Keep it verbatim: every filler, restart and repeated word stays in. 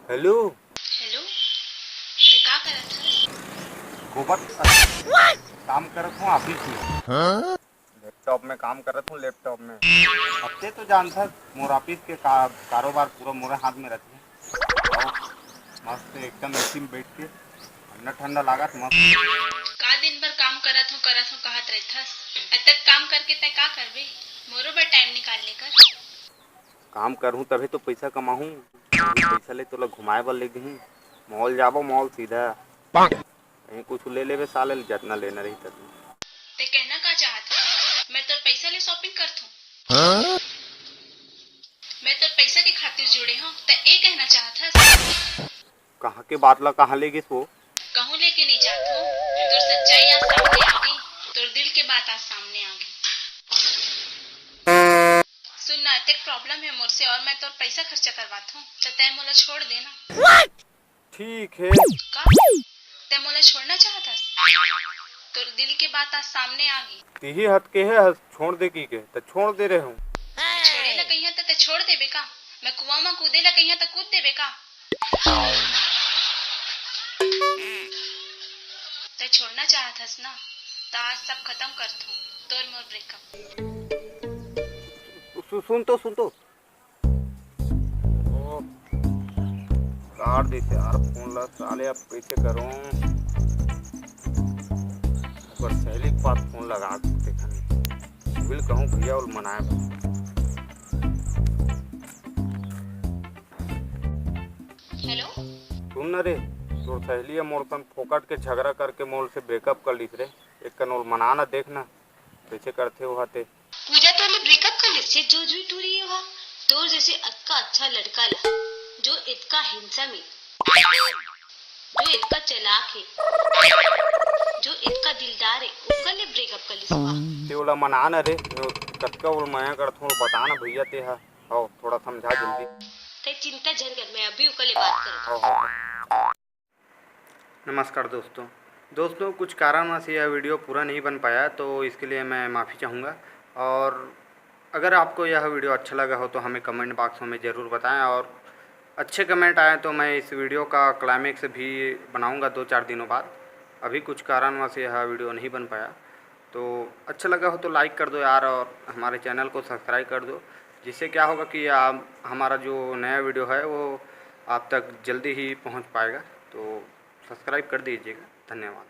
Hello. Hello, ते का करत हस? गोबर काम करत हूँ ऑफिस में। लैपटॉप में काम करत हूँ, लैपटॉप में। अब ते तो जानथस, मोर ऑफिस के का, कारोबार पूरा मोरे हाथ में रथे। अउ मस्त एकदम एसी में बैठ के ठंडा ठंडा लागत मस्त। का दिन भर काम करत हूँ, करत हूँ कहत रहिथस। अतक काम करके तै का करबे? मोरो बर टाइम निकाल ले कर। काम करहूँ तभे तो पैसा कमाहूँ। पैसा ले तोला घुमाए बर ले गही मॉल, जाबो मॉल सीधा। कहीं कुछ ले लेबे साले, जतना लेना रही ततना। ते कहना का चाहत हस? मैं तोर पैसा ले शॉपिंग करथूं। मैं तोर पैसा के खातिर जुड़े हूँ, ते ए कहना चाहत हस? कहाँ के बात ला कहाँ ले गिस वो? कहूँ लेके नहीं जात हूँ। तोर सच्चाई आज सामने आ गई, तोर दिल के बात आज सामने आ गई। सुन ना, अतेक प्रॉब्लम है मोर से और मैं तोर पैसा खर्चा करवात हूँ, तो तै मोला छोड़ देना। ठीक है। का? तै मोला छोड़ना चाहत हस? तोर दिल के बात आज सामने आ गई। तिही हटके है हस, छोड़ दे की के, त छोड़ दे रहे हूँ। मैं छोड़े ला कहिया त तै छोड़ देबे का? मैं कुआं में कूदे ला कहिया त कूद देबे का? तै छोड़ना चाहत हस ना, त आज सब खत्म करथूं, तोर मोर ब्रेकअप। सु-, सुन तो, सुन तो। ओ, काट दिस यार फोन ला, साले अब कैसे करूं? ओकर सहेली के पास फोन लगा के देखन। बिल कहूं भैया ओल मनाए बर। हेलो। सुन न रे, तोर सहेली ह मोर संग फोकट के झगड़ा करके मोर से ब्रेकअप कर लिस रे। एक कन ओल मना न, देख न कैसे करथे ओहा ते। पूजा तोर ले ब्रेकअप कर लिस हे, जो जुई टूरी ओहा। तोर जैसे अतका अच्छा लड़का ला, जो इतका हैंडसम है, जो इतका चालाक है, जो इतका दिलदार है, ओकर ले ब्रेकअप कर लिस ओहा। ते ओला मना न रे, मैं कतका ओल मया करथों, बता न भैया ते ह। हव, थोड़ा समझा जल्दी। तै चिंता झन कर, मैं अभी ओकर ले बात करत हूँ। हव, हव। नमस्कार दोस्तों। दोस्तों, कुछ कारणवश यह वीडियो पूरा नहीं बन पाया, तो इसके लिए मैं माफ़ी चाहूँगा। और अगर आपको यह वीडियो अच्छा लगा हो तो हमें कमेंट बॉक्स में ज़रूर बताएं, और अच्छे कमेंट आए तो मैं इस वीडियो का क्लाइमेक्स भी बनाऊँगा दो चार दिनों बाद। अभी कुछ कारणवश यह वीडियो नहीं बन पाया, तो अच्छा लगा हो तो लाइक कर दो यार, और हमारे चैनल को सब्सक्राइब कर दो, जिससे क्या होगा कि आप, हमारा जो नया वीडियो है वो आप तक जल्दी ही पहुंच पाएगा। तो सब्सक्राइब कर दीजिएगा। धन्यवाद।